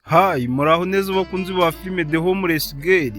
Hi, muraho neza bakunzi ba filime The Homeless Girl.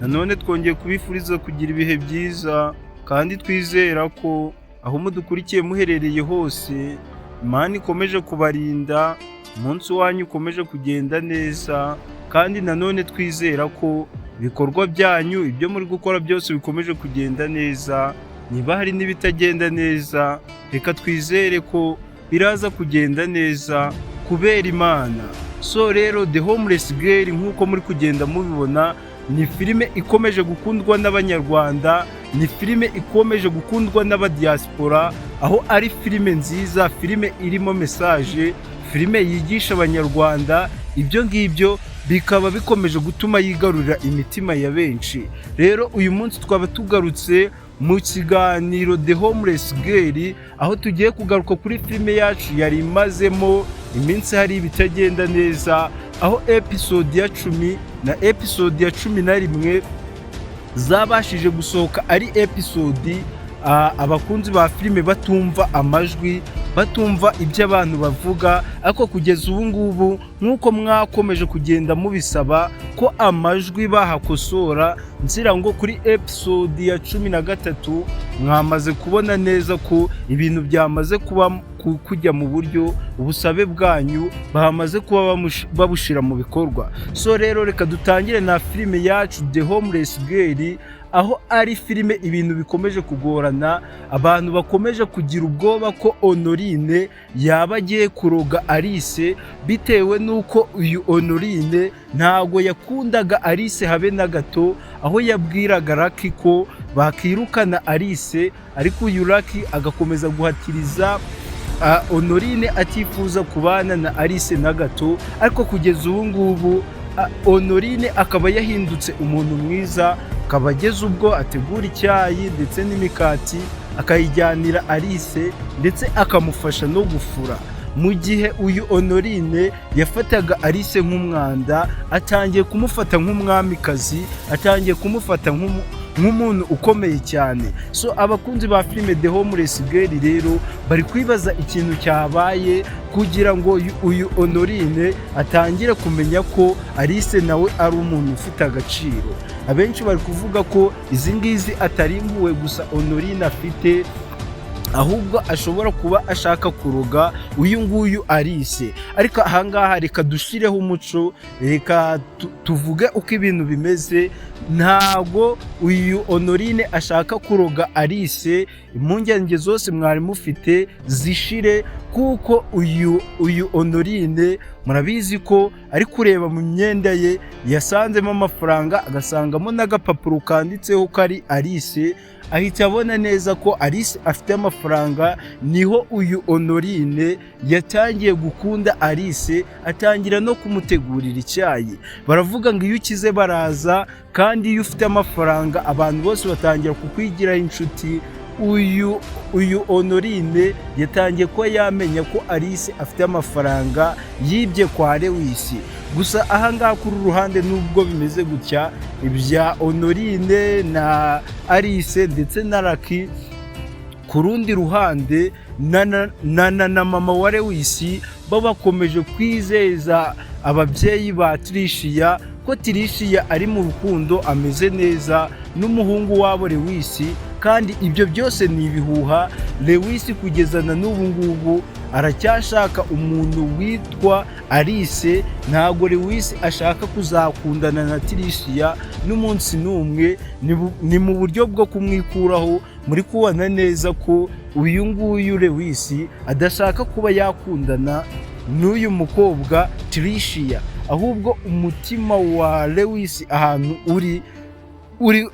Nanone twongeye kubifuriza kugira ibihe byiza kandi twizera ko aho mudukurikiye muherereye hose Imana ikomeje kubarinda, umunsi wanyu ukomeje kugenda neza, kandi nanone twizera ko ibikorwa byanyu, ibyo muri gukora byose bikomeje kugenda neza. Niba hari n'ibitagenda neza, reka twizere ko biraza kugenda neza kubera Imana. So rero, The Homeless Girl, nk'uko muri kugenda mubibona, ni filime ikomeje gukundwa n'Abanyarwanda, ni filime ikomeje gukundwa n'abadiaspora, aho ari filime nziza, filime irimo message, filime yigisha Abanyarwanda. Ibyo ngibyo bikaba bikomeje gutuma yigarurira imitima ya benshi. Rero uyu munsi twaba tugarutse mu kiganiro The Homeless Girl, aho tugiye kugaruka kuri filime yacu yari imazemo iminsi hari ibitagenda neza, aho episode ya 10 na episode ya 11 zabashije gusohoka ari episode abakunzi ba filime batumva amajwi, batumva ibyo abantu bavuga. Ariko kugeza ubu ngubu, nk'uko mwakomeje kugenda mubisaba ko amajwi bahakosora, nzira ngo kuri episode ya 13 mwamaze kubona neza ko ibintu byamaze kuba kujya mu buryo, ubusabe bwanyu bamaze kuba babushyira mu bikorwa. So rero reka dutangire na filime yacu The Homeless Girl, aho ari filime ibintu bikomeje kugorana, abantu bakomeje kugira ubwoba ko Honorine yaba agiye kuroga Alice, bitewe n'uko uyu Honorine ntago yakundaga Alice habe na gato, aho yabwiraga Lucky ko bakirukana Alice, ariko uyu Lucky agakomeza guhatiriza Honorine atifuza kubana na Alice na gato. Ariko kugeza ubu ngubu Honorine akaba yahindutse umuntu mwiza, akaba ageze ubwo ategura icyayi ndetse n'imikati akayijyanira Alice, ndetse akamufasha no gufura. Mu gihe uyu Honorine yafataga Alice nk'umwanda, atangiye kumufata nk'umwamikazi, atangiye kumufata nk'umuntu ukomeye cyane. So abakunzi ba filime The Homeless Girl rero bari kwibaza ikintu cyabaye kugira ngo uyu Honorine atangire kumenya ko Alice nawe ari umuntu ufite agaciro. Abenshi bari kuvuga ko izi ngizi atari impuhwe gusa Honorine afite, ahubwo ashobora kuba ashaka kuroga uyu nguyu Alice. Ariko ahangaha reka dushyireho umuco, reka tuvuge uko ibintu bimeze. Ntago uyu Honorine ashaka kuroga Alice, impungenge zose mwari mufite zishire, kuko uyu Honorine murabizi ko ari kureba mu myenda ye yasanzemo amafaranga, agasangamo n'agapapuro kanditseho ko ari Alice, ahita abona neza ko Alice afite amafaranga. Niho uyu Honorine yatangiye gukunda Alice, atangira no kumutegurira icyayi. Baravuga ngo iyo ukize baraza, kandi iyo ufite amafaranga abantu bose batangira kukwigiraho inshuti. Uyu Honorine yatangiye kuba yamenya ko Alice afite amafaranga yibye kwa Lewis. Gusa ahangaha kuri ruhande, nubwo bimeze gutya ibya Honorine na Alice ndetse na Lucky, ku rundi ruhande na mama wa Lewis bo bakomeje kwizeza ababyeyi ba Tricia ko Tricia ari mu rukundo, ameze neza n'umuhungu wabo Lewis, kandi ibyo byose ni ibihuha. Lewis kugeza na n'ubu ngubu aracyashaka umuntu witwa Alice. Ntabwo Lewis ashaka kuzakundana na Tricia n'umunsi n'umwe. Ni mu buryo bwo kumwikuraho. Muri kubona neza ko uyu nguyu Lewis adashaka kuba yakundana n'uyu mukobwa Tricia, ahubwo umutima wa Lewis ahantu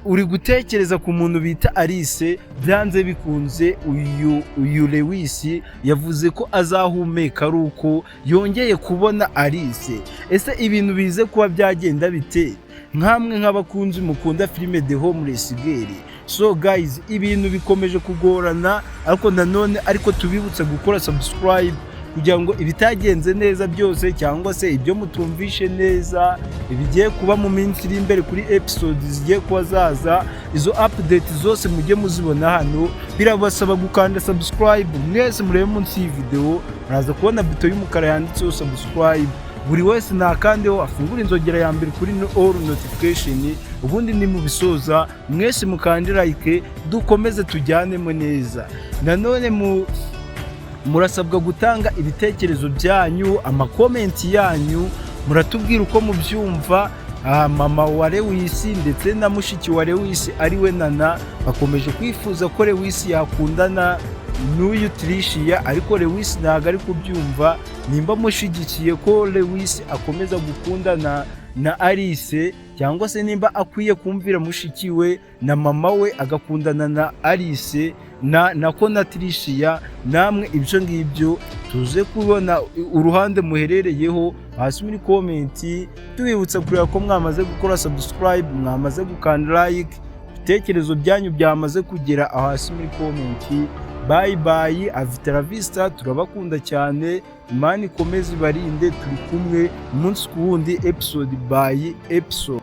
uri gutekereza ku muntu bita Alice. Byanze bikunze uyu Lewis yavuze ko azahumeka ari uko yongeye kubona Alice. Ese ibintu bize kuba byagenda bite, nkamwe nk'abakunzi mukunda filime The Homeless Girl? So guys, ibintu bikomeje kugorana, ariko nanone ariko tubibutse gukora subscribe kugira ngo ibitagenze neza byose cyangwa se ibyo mutumvishe neza, ibigiye kuba mu minsi iri imbere kuri episode zigiye kuba zaza, izo update zose mujye muzibona hano. Birabasaba gukanda subscribe. Mwese murebe munsi y'iyi video, muraza kubona buto y'umukara yanditseho subscribe. Buri wese nakandeho, afungure inzogera ya mbere kuri all notification. Ubundi ni mu bisoza, mwese mukande like, dukomeze tujyanemo neza. Nanone mu murasabwa gutanga ibitekerezo byanyu, ama comment yanyu, muratubwira uko mubyumva. Mama wa Lewis ndetse na mushiki wa Lewis, ariwe Nana, bakomeje kwifuza ko Lewis yakundana n'uyu Tricia, ariko Lewis ntabwo ari kubyumva. Nimba mushyigikiye ko Lewis akomeza gukundana na Alice, cyangwa se nimba akwiye kumvira mushiki we na mama we agakundana na Alice na nako na Tricia, namwe ibyo ngibyo tuze kubona uruhande muherereyeho hasi muri comment. Tubibutsa kureba ko mwamaze gukora subscribe, mwamaze gukanda like, ibitekerezo byanyu byamaze kugera aho hasi muri comment. Bye bye, hasta la vista, turabakunda cyane. Imana ikomeze ibarinde. Turi kumwe umunsi ku wundi, episode by episode.